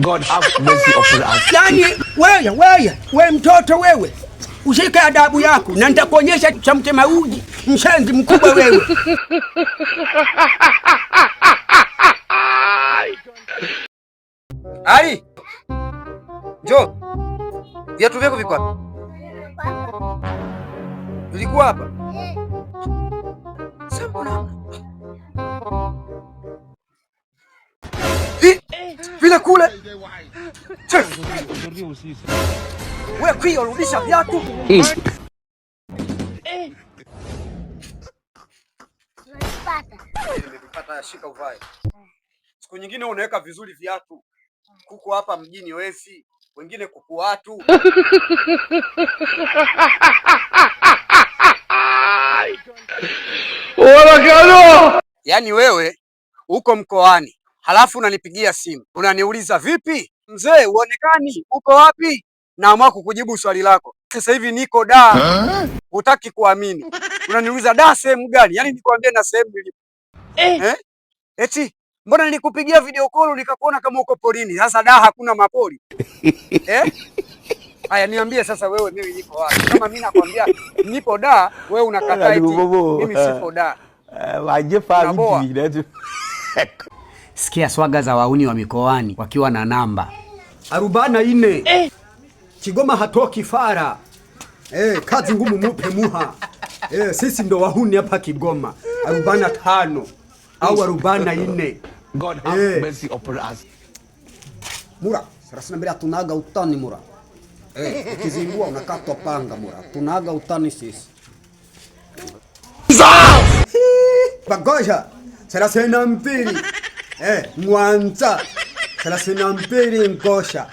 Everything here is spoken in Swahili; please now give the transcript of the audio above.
God have mercy upon us. Yaani wewe wewe we mtoto wewe, ushike adabu yako na nitakuonyesha cha mtema uji, mshenzi mkubwa wewe. Ali, njoo. Viatu vyako viko wapi? Vilikuwa hapa. Sasa mbona hamna? Vile kule. Check. Wewe kwio rudisha viatu. Nimevipata, shika uvae. Siku nyingine unaweka vizuri viatu. Kuku hapa mjini wezi, wengine kuku watu. Yaani wewe uko mkoani, halafu unanipigia simu unaniuliza vipi mzee, uonekani, uko wapi? Naamua kukujibu swali lako. Sasa hivi niko Dar, hutaki kuamini. Unaniuliza Dar sehemu gani? Yaani nikwambie na sehemu nilipo eh? Eh? Eti mbona nilikupigia video call nikakuona kama uko porini? Sasa Dar hakuna mapori eh? Haya, niambie sasa wewe, mimi niko wapi? Kama mimi nakwambia nipo Dar, wewe unakataa eti mimi sipo Dar. Unaboa. Sikia swaga za wauni wa mikoani wakiwa na namba 44 eh. Kigoma hatoki fara eh, kazi ngumu mupe muha eh, sisi ndo wahuni hapa Kigoma. 45 au 44. God have mercy upon us. Mura 32 tunaga utani mura eh, ukizingua unakatwa panga mura, tunaga utani sisi. Bagosha 32 eh, Mwanza 32 Ngosha.